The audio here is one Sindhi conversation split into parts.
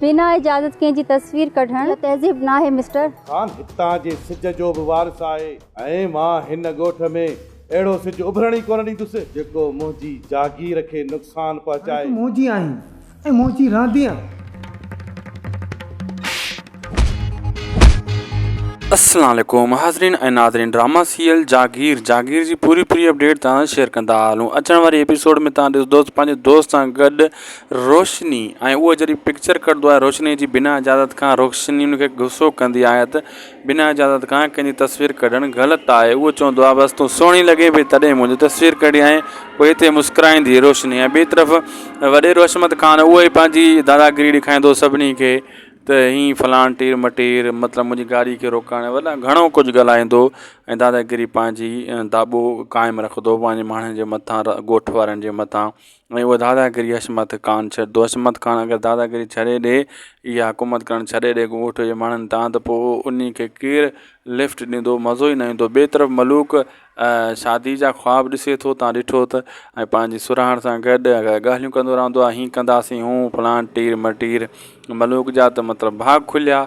بنا اجازت ڪنهن جي تصوير ڪڍڻ تهذيب ناهي مسٽر. خان هتان جي سج جو به وارث آهي ۽ مان هن ڳوٺ ۾ اهڙو سج اڀرڻ ئي ڪونه ڏيندس جيڪو منهنجي جاگير کي نقصان هاڻي پهچائي. تون منهنجي آهين ۽ منهنجي رهندينء. السلام عليڪم حاضرين ۽ ناظرين ڊراما سيريل جاگير جاگير جي پوري پوري اپڊيٽ تان شيئر ڪندا هلون اچڻ واري ايپيسوڊ ۾ تان ڏسندو پنهنجي دوست سان گڏ روشني ۽ اهو جڏهن پڪچر ڪڍندو آهي روشني جي بنا اجازت کان روشني ان کي غصو ڪندي آهي ته بنا اجازت کان ڪنهن جي تصوير ڪڍڻ غلط آهي اهو چوندو آهي بس تون سهڻي لڳين پئي تڏهن منهنجي تصوير ڪڍي آهي پوء هتي مسڪرائيندي روشني ۽ ٻي طرف وڏيرو حشمت خان اهو ئي پنهنجي داداگيري ڏيکاريندو سڀني کي ته هي فلان ٽير مٽير مطلب منهنجي گاڏي کي روڪڻ وڏا گهڻو ڪجهه ڳالهائيندو ۽ داداگيري پنهنجي داٻو قائم رکندو پنهنجي ماڻهن جي مٿان ڳوٺ وارن جي مٿان ۽ اها داداگيري حشمت خان ڇڏندو حشمت خان اگر داداگيري ڇڏي ڏي اها حڪومت ڪرڻ ڇڏي ڏي ڳوٺ جي ماڻهن تان ته پوء انهي کي ڪير لفٽ ڏيندو مزو ئي نه ايندو ٻئي طرف ملوڪ شادي جا خواب ڏسي ٿو تان ڏٺو ته ۽ پنهنجي سرهاڻ سان گڏ ڳالهيون ڪندو رهندو آهي هين ڪنداسين هون فلان ٽير مٽير ملوڪ جا ته مطلب ڀاڳ کليا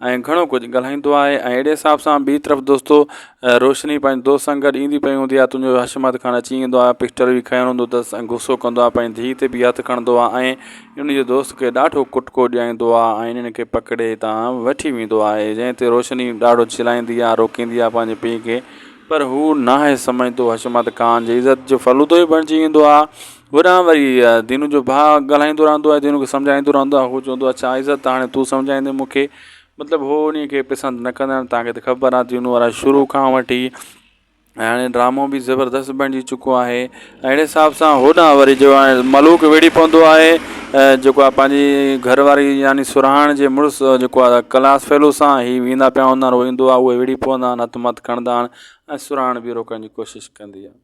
۽ گهڻو ڪجهه ڳالهائيندو آهي ۽ اهڙي حساب سان ٻي طرف دوستو روشني پنهنجي دوست سان گڏ ايندي پئي هوندي آهي تنهنجو حشمت خان اچي ويندو آهي پسٽل به کنيل هوندو اٿس ۽ غصو ڪندو آهي پنهنجي ڌيء تي به هٿ کڻندو آهي ۽ ان جي دوست کي ڏاڍو ڪٽڪو ڏيائيندو آهي ۽ انهن کي پڪڙي هتان وٺي ويندو آهي جنهن تي روشني ڏاڍو چلائيندي آهي روڪيندي آهي پنهنجي پيء کي پر هو ناهي سمجهندو حشمت خان جي عزت جو فلودو ئي بڻجي ويندو آهي هوڏانهن وري دينو جو ڀاء ڳالهائيندو رهندو آهي دينو کي سمجهائيندو رهندو آهي هو چوندو آهي اڇا عزت هاڻي تون سمجهائيندين مون کي مطلب هو انهي کي پسند نه ڪندا آهن توهان کي ته خبر آهي دينو وارا شروع کان وٺي هاڻي ڊرامو به زبردست بڻجي چڪو آهي اهڙي حساب سان هوڏانهن وري جو آهي ملوڪ وڙهي پوندو آهي جيڪو آهي پنهنجي گهر واري يعني سرهاڻ جي مڙس جيڪو آهي ڪلاس فيلو سان هي ويندا پيا هوندا آهن هو ايندو آهي اهي وڙهي پوندا آهن هٿ مٿ کڻندا آهن ۽ سرهاڻ به روڪڻ جي ڪوشش ڪندي آهي.